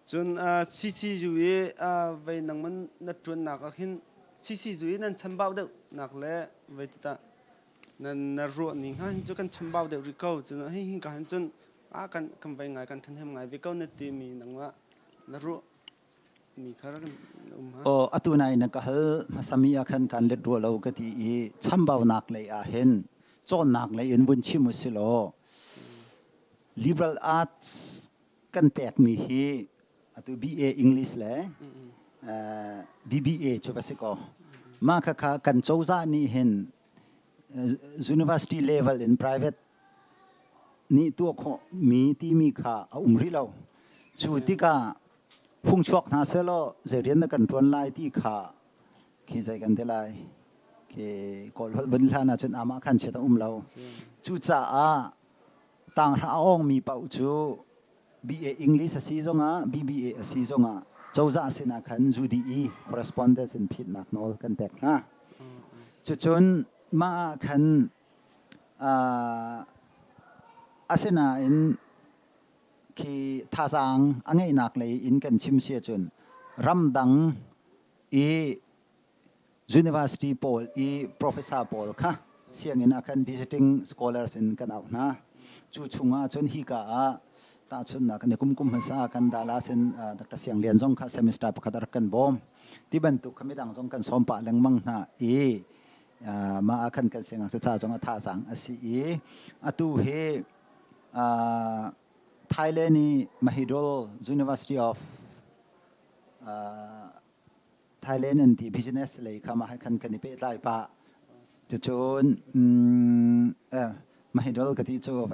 Cun CCU i vei nangman na ṭuannak ah khin CCU i nan chambau deuhnak le vei titah nan na ruah ning ha hin cu kan chambau deuh rih ko. Cun hi hinka hin cun a kan kan vei ngai kan ṭhahnem ngai ve ko na timi nangmah na ruah mi kha rak um ha. Aw atu nai na ka hal hmasami ah khan kan let rua lo ka ti i chambaunak lei ah hin cawnnak lei in vun chim u si law liberal arts kan pekmi hi atu BA English le BBA cu va si kaw mah khakha kan cozah nih hin university level in private nih tuah khawhmi timi kha a um rih lo. Cu tikah hung chuak hna sehlaw zei rian na kan ṭuan lai ti kha khi zei kan ti lai khi Kawl holh vun hlan ahcun amah khan chiat a um lo. Cucaah tanghra a awngmi paoh cu BA English a si zongah BBA a si zongah cozah sinah khan UDE correspondence in phitnak nawl kan pek hna. Cucun mah ah khan Asinain khi thazaang a ngeihnak lei in kan chim si ahcun ramdang i university pawl i professor pawl kha sianginn ah khan visiting scholars in kan auh hna. Cu chungah cun hika ah tahchunhnak kan i kum kum hmasa ah kan Dallas in Dr. Siang Lian zong kha semester pakhat a rak kan bawm. Ti bantuk kha midang zong kan sawm pah lengmang hna i mah ah khan kan siangngakchia ca zong a thazaang a si i atu hi Thailand i Mahidol University of Thailand an ti business lei kha mah khan kan i pehtlai pah cucun Mahidol ka ti cu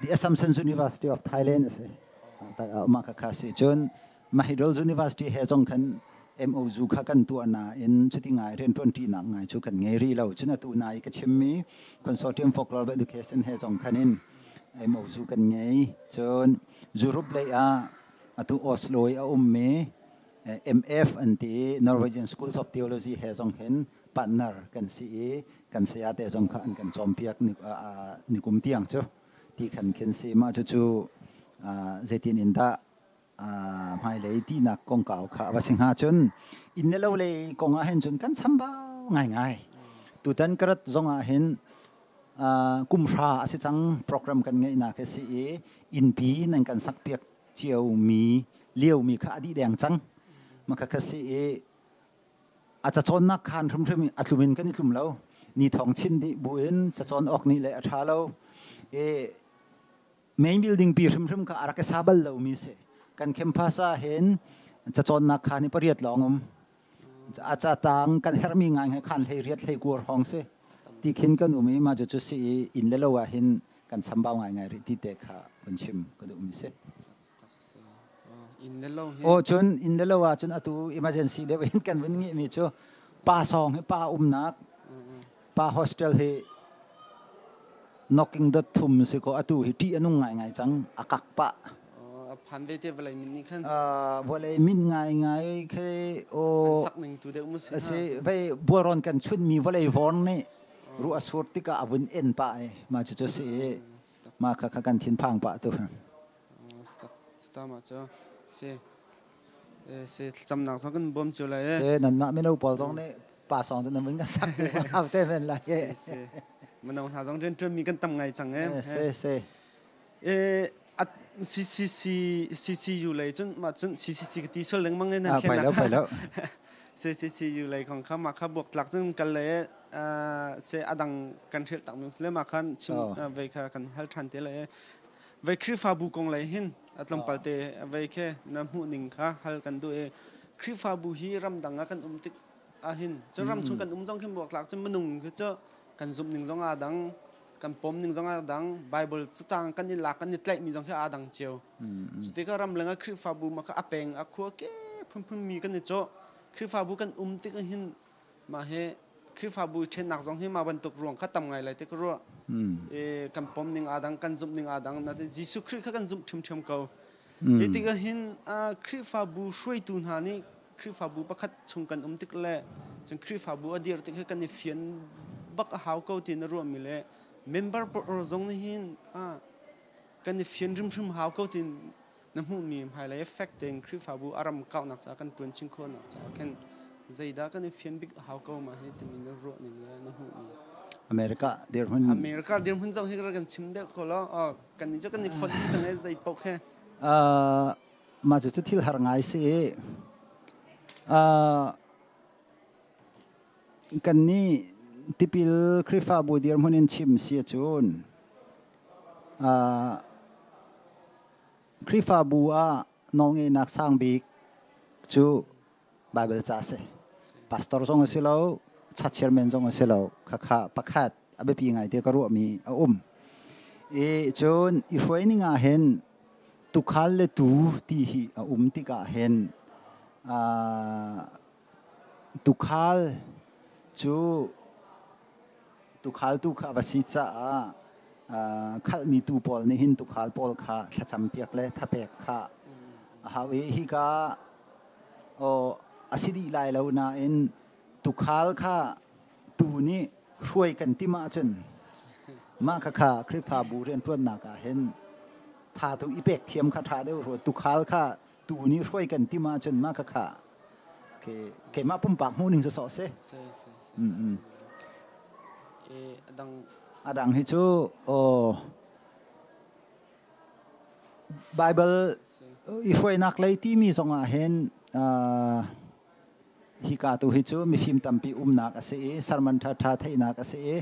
the Assumption University of Thailand a si mah kha kha si cun Mahidol University he zong khan MOU kha kan tuah nain cuti ngai rianṭuanṭinak ngai cu kan ngei rih lo. Cun atu nai ka chimmi Consortium for Global Education he zong khan in MOU kan ngei. Cun Europe lei ah atu Oslo i a ummi MF an ti i Norwegian Schools of Theology he zong hin partner kan si i kan sayate zong kha an kan cawmpiak nikum tiang cu ti khan khin si. Mah cucu zeitin in dah hmailei tinak kongkau kha a va si hnga cun inn le lo lei kong ah hin cun kan chambau ngaingai. Tutan ka rat zong ah hin kum hra a si cang program kan ngeihnak hi si i innpi nan kan sakpiak ciomi liomi kha a dih deng cang. Maka kha si i a cacawnnak khaan hrimhrim a tlum in kan i tlum lo. Ni thawng chin dih buin cacawn awk nih le a ṭha lo. I Main building pi hrimhrim kha a rak i sa bal lomi si. Kan campus ah hin cacawnnak khaan hi pariat lawng um. A catang kan herhmi ngai he khaan hlei riat hlei kuar hrawng si. Ti khin kan um i mah cu si i inn le lo ah hin kan chambau ngaingai rih ti te kha vun chim ka duhmi si. Inn le lo hi. Aw cun inn le lo ah cun atu emergency deuh in kan vun ngihmi cu pa sawng hi pa umnak pa hostel hi knocking dot thum si ko atu hi ṭih a nung ngaingai cang a kak pah. A phan ve te vawlei min nih khan. Vawlei min ngaingai khi o An sak ning tu deuh mu si. Si vei bualrawn kan chun mi vawlei vorn nih ruah a sur tikah a vun en pah i ma cu cu si i ma kha kha kan thinphang pah tu. Tama cu si si thlacamnak zong kan bawm cio lai. Si nanmah mino pawl zong nih pa song cu nan vun kan sak hau te men lai. Si mino hna zong rianṭuanmi kan tam ngai cang eh. Si si. CCC CCU lei cun mah cun CCC ka ti sual lengmang in nan thlen pai lo. CCCU lei kong kha mah kha buak tlak cun kal le se adang kan hril tak mi le mah khan chim ve kha kan hal ṭhan te le Vei Khrihfabu kong lei hin a tlawmpal te vei khi na hmuh ning kha hal kan duh i Khrihfabu hi ramdang ah kan um tik ahhin cu ram chung kan um zong khin buaktlak cu minung khi cu kan zumh ning zong aa dang kan pom ning zong aa dang Bible cacang kan i lak kan i tlaih mi zong khi aa dang cio cu tikah ramleng ah Khrihfabu ma kha a peng a khua ke phunphun mi kan i cawh Khrihfabu kan um tik ahhin Mah hi Khrihfabu ṭhennak zong hi mah bantuk ruang kha tam ngai lai ti ka ruah. I kan pom ning aa dang, kan zumh ning aa dang. Nain Jesuh Khrih kha kan zumh ṭhiamṭhiam ko. Hi tikah hin Khrihfabu hruaitu hna nih Khrihfabu pakhat chung kan um tik le cun Khrihfabu a dir tik hi kan i fian bak a hau ko ti na ruahmi le member zong nih hin kan i fian hrimhrim hau ko ti. Na hmuhmi hmailei fek tein Khrihfabu a ram kauhnak caah kan ṭuan chin khawhnak caah khin zeidah kan i fian bik a hau ko ma hi timi na ruah ning le na hmuhmi? America dirhmun. America dirhmun zong hi kan chim deuh ko lo. Kan nih cu kan i fonh dih cang i zei paoh khi. Mah cu thil har ngai si i kan nih tipil Khrihfabu dirhmun in chim si ahcun Khrihfabu ah nawlngeihnak sang bik cu Baibal ca a si. Pastor zong a si lo, church chairman zong a si lo. Khakha pakhat a biapi ngai te ka ruahmi a um. I cun i hruai ning ah hin tukhal le tuu ti hi a um tikah hin tukhal cu tukhal tu kha va si caah khalhmi tuu pawl nih hin tukhal pawl kha thlacam piak le thapek kha a hau i hika aw a si dih lai lo nain tukhal kha tuu nih hruai kan tim ahcun mah khakha Khrihfabu rianṭuannak ah hin tha tu i pek thiam kha ṭha deuh rua. Tukhal kha tuu nih hruai kan tim ahcun mah khakha keimah pumpak hmuhning cu sawh si. A dang hi cu Baibal i hruainak lei timi zongah hin hika tu hi cu mifim tampi umnak a si i sermon ṭhaṭha theihnak a si i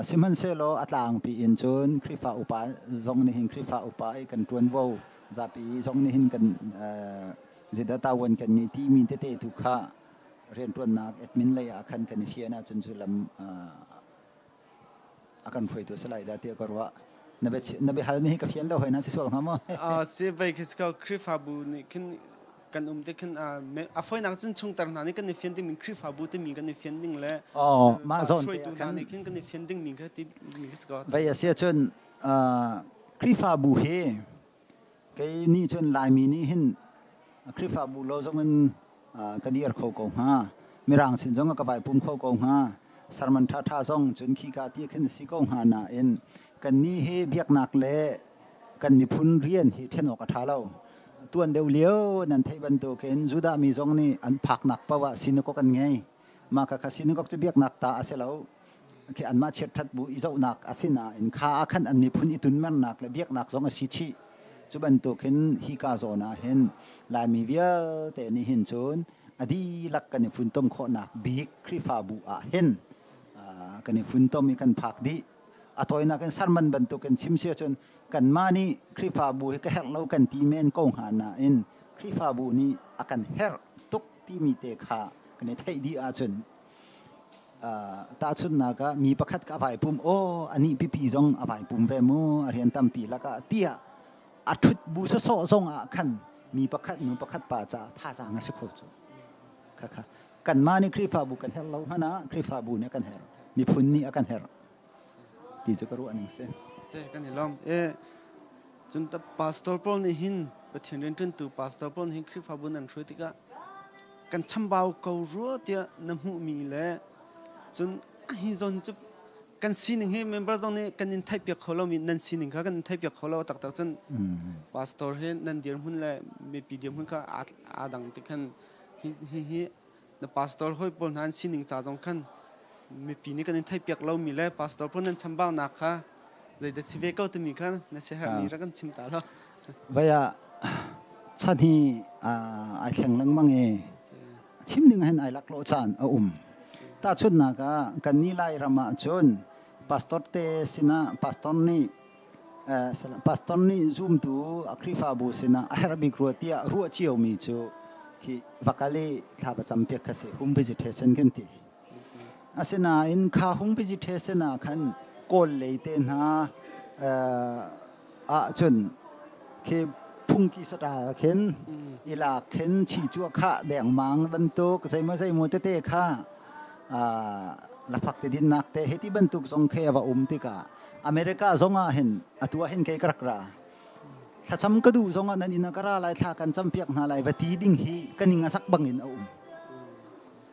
sihmanhsehlaw a tlangpi in cun Khrihfa upa zong nih hin Khrihfa upa i kan ṭuanvo zapi zong nih hin kan zeidah tawan kan ngeih timi tete tu kha rianṭuannak admin lei ah khan kan i fian ahcun cu lam a kan hruaitu a si lai dah tiah ka ruah. Na biahalmi hi ka fian lo hoi na si sual hnga maw? Si vei khi si ko Khrihfabu nih khin kan um te khin a fawinak cun chungtar hna nih kan i fian dingmi Khrihfabu timi kan i fian ding le oh mah zawn hruaitu hna nih khin kan i fian dingmi kha ti mi khi si ko. Vei a si ahcun Khrihfabu hi Kei nih cun Laimi nih hin Khrihfabu lo zong in ka dir kho ko hnga. Mirang sin zong ka vai pum kho ko hnga. Sermon ṭhaṭha zong cun khika ti khin si ko hnga nain kannih hi biaknak le kan miphun rian hi ṭhen awk a ṭha lo. Tuan deuh lio nan theih bantukin Judah mi zong nih an phaknak paoh ah synagogue an ngei. Mah khakha synagogue cu biaknak ta a si lo. Khi anmah chiatṭhat bu i zohnak a si nain kha ah khan an miphun i tunmernak le biaknak zong a si chih. Cu bantuk hin hika zawn ah hin Laimi vialte nih hin cun a dihlak kan i funtom khawhnak bik Khrihfabu ah hin kan i funtom i kan phak dih. A tawinak in sermon bantuk in chim si ahcun kanmah nih Khrihfabu hi ka herh lo kan ti men ko hnga nain Khrihfabu nih a kan herh tuk timi te kha kan i theih dih ahcun tahchunhnak ah mi pakhat ka vai pum aw anih pipi zong a vai pum ve mu a rian tampi lakah tiah a ṭhut bu sawsawh zong ah khan mi pakhat nu pakhat pa caah thazaang a si kho cu. Khakha kanmah nih Khrihfabu kan herh lo hmanh ah Khrihfabu nih a kan herh, miphun nih a kan herh ti cu ka ruah ning si. Si kan i lawm. E cun ta pastor pawl nih hin Pathian rianṭuantu pastor pawl nih hin Khrihfabu nan hruai tikah kan chambau ko rua tiah na hmuhmi le cun hi zawn cu kan sining hi member zong nih kan in theihpiak kho lomi nan sining kha kan in theihpiak kho lo taktak cun pastor hi nan dirhmun le mipi dirhmun kha aa dang ti khan hi hi na pastor hawi pawl hna an sining ca zong khan mipi nih kan in theihpiak lomi le pastor pawl nan chambaunak kha zeidah si ve ko timi kha na siaherhmi rak kan chim ta lo. Vai ah chan hi ai thleng lengmang i chim ning hin ai laklawh caan a um. Tahchunhnak ah kan nih Lairam ah cun pastor te sinah pastor nih pastor nih zumtu a Khrihfabu sinah a herh bik rua tiah ruah ciomi cu khi va kal i thla va campiak kha si home visitation kan ti. Asinain kha hung visitation ah khan Kawl lei te hna ahcun khi phungki saṭal khin i lak khin chi cu khah dengmang bantuk zeimaw zeimaw tete kha lafak te dinnak te hiti bantuk zong khi a va um tikah America zong ah hin atu ah hin kei ka rak ra. Thlacam ka duh zong ah nan inn ah ka ra lai, thla kan campiak hna lai va ti ding hi ka ning a sak bang in a um.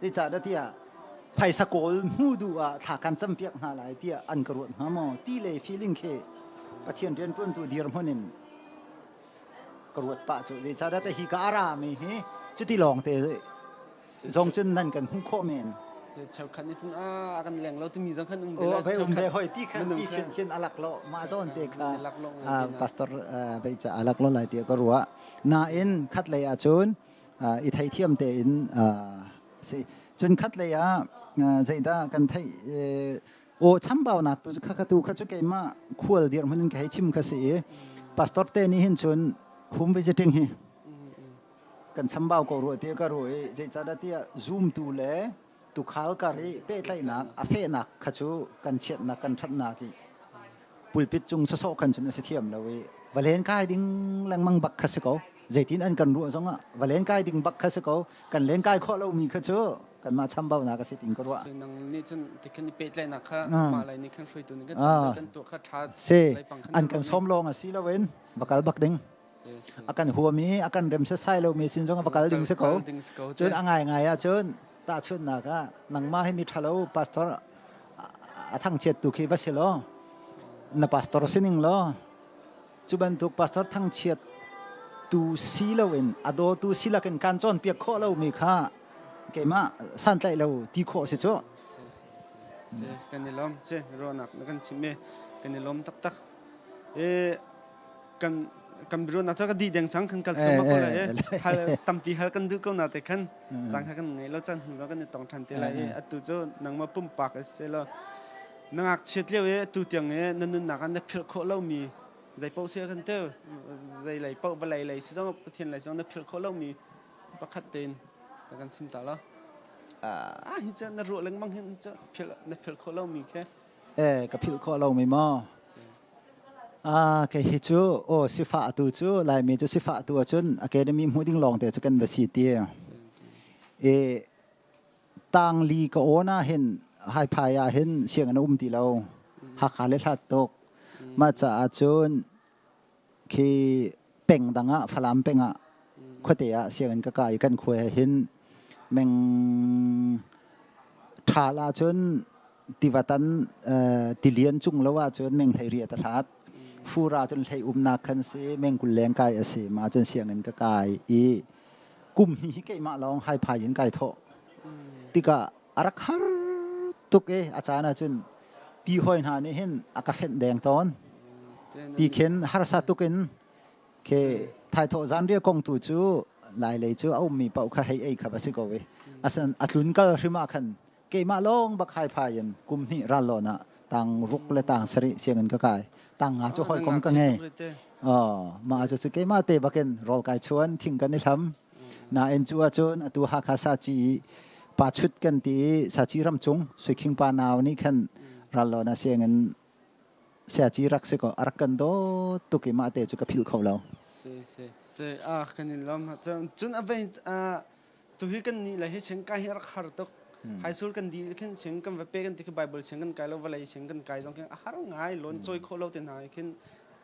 Zeicahdah tiah phaisa kawl hmu duh ah thla kan campiak hna lai tiah an ka ruat hnga maw ti le feeling khi Pathian rianṭuantu dirhmun in. ka ruat pah cu. Zeicahtiah hi ka a rami hi cuti lawng te zong cun nan kan hmuh khawh men. Cheukhat nih cun a kan leng lo timi zong khan um ve lai. Um ve hoi ti khan ti khin khin alak lo mah zawn te kha pastor vei ca alak lo lai ti ka ruah. Nain khat lei ah cun i theithiam tein si. Cun khat lei ah zeidah kan theih aw chambaunak tu kha kha tu kha cu keimah khual dirhmun in ka hei chim kha si i pastor te nih hin cun home visiting hi kan chambau ko rua ti ka ru i zeicahdah tiah zumtu le tukhal kar i pehtlaihnak a fehnak kha cu kan chiatnak kan ṭhatnak i pulpit cung sawsawh khan cun a si thiam lo i valen kai ding lengmang bak kha si ko. Zeitin an kan ruah zongah valen kai ding bak kha si ko. Kan len kai khawh lomi kha cu kanmah chambaunak a si tin ka ruah. Nang nih cun tikhan i pehtlaihnak kha mah lai nih khan hruaitu nih kan kan tuah kha ṭha. Si, an kan sawm lawng a si loin va kal bak ding. A kan huam i a kan rem setsai lomi sin zong va kal ding si ko. Cun a ngaingai ahcun tahchunhnak ah nangmah hi mi ṭhalo pastor a thangchiat tu khi va si law, na pastor sining law, cu bantuk pastor thangchiat tu si loin a dawtu si lakin kan cawnpiak khawh lomi kha keimah santlaih lo ti khawh si cu. Kan i lawm. Si, ruahnak na kan chimh i kan i lawm taktak. E kan kan biro na ka di deng chang kan kal suma ko lai hal tampi hal kan duh ko na te khan chang kha kan ngei lo chan hnu kan i tong than te lai i atu cu nangmah pumpak se lo na ngakchiat lio i atu tiang i na nunnak ah na philh khawh lomi zei paoh si kan te zei lei paoh vawlei lei si zong Pathian lei zong na philh khawh lomi pakhat tein na kan sim ta lo. Ah, hi cu na ruah lengmang hin cu philh na philh khawh lomi khi. Eh, ka philh khawh lomi maw? Ah, kei hi cu aw sifah tu cu Laimi cu sifah tu ahcun academy hmuh ding lawng te cu kan va si ti. E tangli ka awn ah hin haiphai ah hin sianginn a um ti lo. Hakha le hlat tuk. Mah caah cun khi peng dang ah Falam peng ah khuate ah sianginn ka kai i kan khua he hin meng ṭhal ahcun tiva tan tilian cung lo ahcun meng 18 a hlat. Fur ahcun hlei umnak khan si meng 20 leng kai a si. Mah cun sianginn ka kai i kum hnih hi keimah lawng haiphai in kai thawh. Tikah a rak har tuk i a caan ahcun ti hoi hna nih hin a ka fenh deng tawn. Ti khin harsa tuk in Khi thaithawh zanriah kong tu cu Lailei cu a ummi paoh kha hei ei kha va si ko i asan a tlun kal hrim ah khan keimah lawng bak haiphai in kum hnih rallawn ah tang ruk le tang sarih sianginn ka kai. Tang nga cu hawikom ka ngei. Oh, mah cu keimah te bakin rawl kai chuan thing kan i hlam. Nain cu ahcun atu Hakha saci pa chut kan ti i saci ramcung Suikhing pa nau nih khan rallawn ah sianginn Siaci rak si ko a rak kan dawt tuk i mah te cu ka philh kho lo. Si si si ah kan in lawm. Cun a vein tu hi kan nih le hi sing kai hi rak har tuk. High school kan di khin sing kan va pe kan ti khi Bible sing kan kai lo vawlei sing kan kai zong khin a har ngai loan choi kho lo te hna khin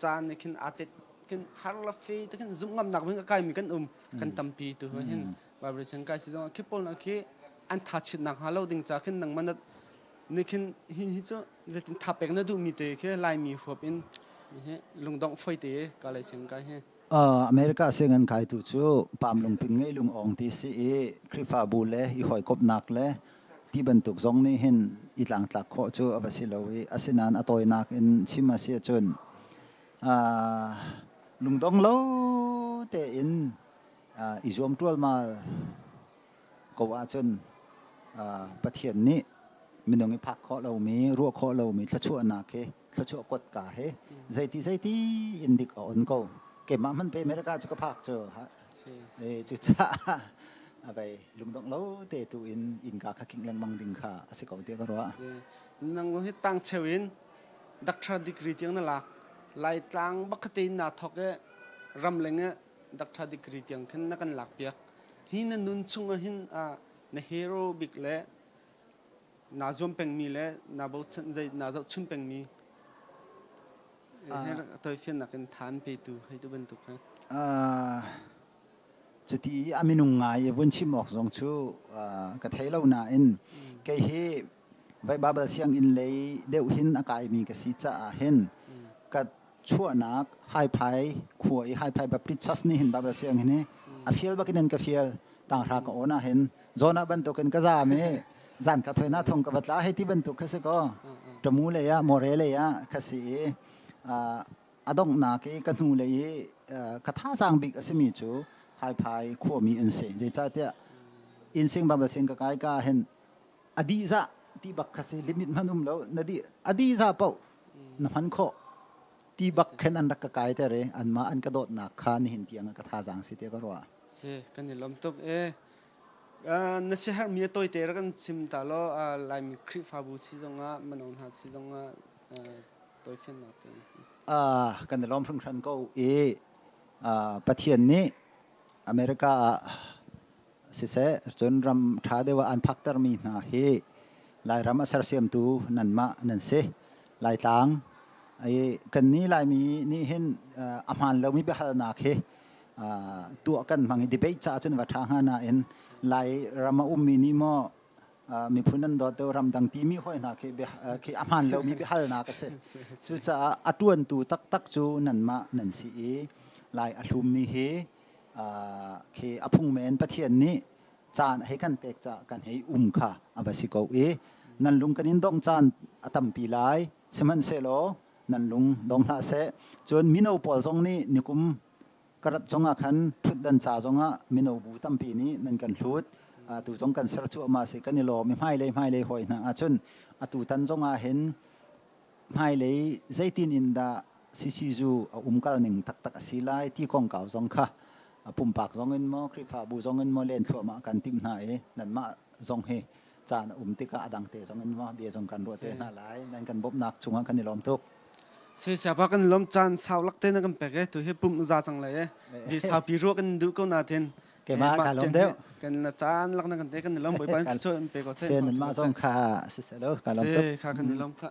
caan nih khin aa tet khin har la fe te khin zumh ngam nak ka kai mi kan um kan tampi tu hin Bible sing kai si zong khi pawl na khi an tha chit nak ha lo ding cha khin nang man Ni khin hi hi cu zeitin tha pek na duhmi te khi Laimi huap in hi lungdongh foi te ka lei sing kai hi. America sianginn kaitu cu pam lungpin ngei lung ong ti si i Khrihfabu le i hawikomhnak le ti bantuk zong nih hin i tlangtlak khawh cu a va si lo i asinain a tawinak in chim a si ahcun lungdong lo tein i zuam ṭualmal ko ahcun Pathian nih minung i phak khawh lomi, ruah khawh lomi thluachuahnak hi, thluachuah kotka hi zeiti zeiti in dik a on ko. Keimah hmanh pe America cu ka phak cu. Cucaah a vei lungdongh lo te tu in innka kha kingh lengmang ding kha a si ko tiah ka ruah. Nang hi tang cheu in doctor degree tiang na lak. Laitlang bakhate in naa thawk i ramleng i doctor degree tiang khin na kan lak piak. Hi na nun chung ah hin na hero bik le naa zuam pengmi le naa bochan zei naa zohchun pengmi toifiannak in than petu hei tu bantuk ha. Cuti a minung ngai i vun chim awk zong cu ka thei lo nain kei hi vai Bible sianginn lei deuh hin a kaimi ka si caah hin ka. Chuahnak Haiphai khua i Haiphai Baptist Church nih hin Bible sianginn hi a fial bakin in ka fial. Tanghra ka awn ah hin zawn ah bantukin ka zaam i zan ka thoi na thong ka va tla hei ti bantuk kha si ko. Tamu lei ah More lei ah kha si i a donghnak i ka hnu lei i ka thazaang bik a simi cu Haiphai khuami an si. Zeicahtiah innsing Bible sing ka kai ka hin a dihzah ti bak kha si limit hman um lo na di a dihzah paoh na hman khawh ti bak khin an rak ka kai ter i anmah an ka dawtnak kha nihin tiang ka thazaang si te ka ruah. Si kan i lawm tuk e. Na siaherhmi a tawite rak kan chim ta law Laimi Khrihfabu si zongah mano hna si zongah tawifiannak te. Kan i lawm hringhran ko i Pathian nih America ah siseh cun ram ṭha deuh ah an phaktermi hna hi Lairam a sersiamtu nanmah nan si. Laitlang i kannih Laimi nih hin a hmaan lomi biahalnak hi tuah kan hmang i debate caah cun va ṭha hnga nain Lairam a ummi nih maw miphun an dawt deuh ramdang timi hawi hna khi khi a hmaan lomi biahalnak a si. Cucaah a ṭuantu taktak cu nanmah nan si i Lai a hlummi hi khi a phung men Pathian nih caan hei kan pek caah kan hei um kha a va si ko i nan lung kan in dong caan a tampi lai sihmanhsehlaw nan lung dong hlah seh. Cun mino pawl zong nih nikum ka rat zongah khan ṭhutdan ca zongah mino bu tampi nih nan kan hlut. Atu zong kan ser cuahmah si kan i lawm i hmailei hmailei hawi hna ahcun atu tan zongah hin hmailei zeitin in dah CCU a umkal ning taktak a si lai ti kongkau zong kha pumpak zong in maw Khrihfabu zong in maw len thluahmah kan timh hna i nanmah zong hi caan a um tikah a dang te zong in maw bia zong kan ruah te hna lai nan kan bawmhnak cungah kan i lawm tuk. Si siapa kan lawm caan sau lak te na kan pek e tu hi pum za cang lai e bi sau pi ruah kan duh ko na ten Keimah ka lawm deuh. Kan na caan lak na kan te kan i lawm Bawipa in thluachuah in pe ko seh. Sen nan mah zong kha si seh lo ka lawm tuk. Si kha kan i lawm kha.